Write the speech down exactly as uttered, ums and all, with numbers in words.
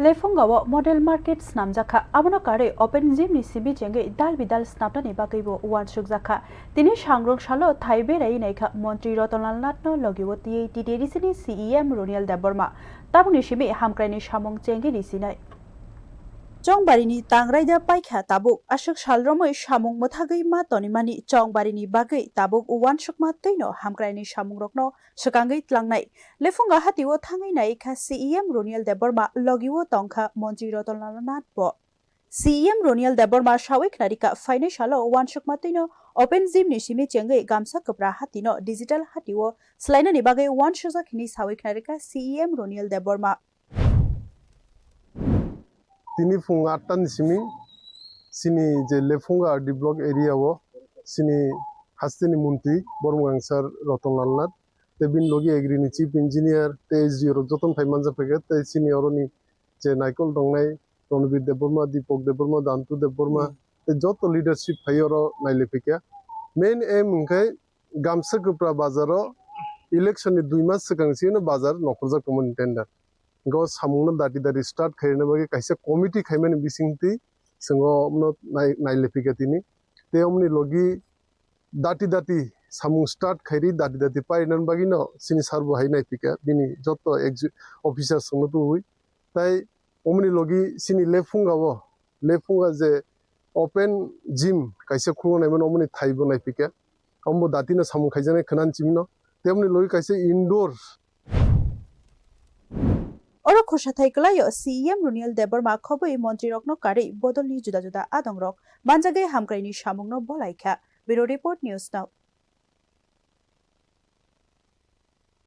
Lephunga o model market snamjakha, abono karwi open gym ni simi chengwi dal bidal snamnani bagwibo uansukjakha. Tini sangrong salo thai berai naikha Montri Ratanlal Nath no logi o twi T T A D C ni C E M Roniel Debbarma. Tabukni simi hamkraini samung chengwi risinai. Chongbarini tangraida paikha tabuk, aswk sal romwi samung mwthagwi ma tonimani Chongbarini bagwi tabuk uansukma twino hamkraini samungrokno swkangwi tlangnai. Lephunga hatio thangwi naikha C E M Roniel Debbarma, logio tongkha Montri Ratanlal Nath bo. C E M Roniel Debbarma sawi khnarikha, phainai salo uansukma twino open gym ni simi chengwi gamsa kwpra hatino digital hatio swlainani bagwi uansukjak hwnwi sawi khnarikha C E M Roniel Debbarma. Tini phung atta ni simi chini je Lephunga R D block area o chini hasteni muntri Bormgang sir Ratanlal Nath tei bini logi agri ni chief engineer tei S D O rok jotono phai manjak phaikha tei chini oroni je naikol tongnai Ronbir Debbarma, Deepak Debbarma, Dantu Debbarma tei joto leadership phai oro nailai phaikha. Main aim hwnkhe gamsa kwpra bazaro election ni dui mas swkang sino bazar nokhorjak tongmani tender. Go samungno dati dati start khaina bagwi kaisa committee khaimani bisingtwi chwng o omno nai-, nailai phaikha tini. Tei omni logi dati dati samung start khairi dati dati painani bagwino chini sir bo hai naiphikha bini joto exec-, officers rokno tubui. Tai omni logi chini Lephunga o, Lephunga je open gym kaisa khuluknaimano omni thaibo naiphikha. Ombo datino samung khaijaknai khwnani chimino. Temni logi kaisa indoor. Oro khosathai kwlaio C E M Roniel Debbarma khobwi montrirokno karwi bodolni juda juda adongrok manjagwi hamkraini samungno bolaikha. Bureau Report, News Now.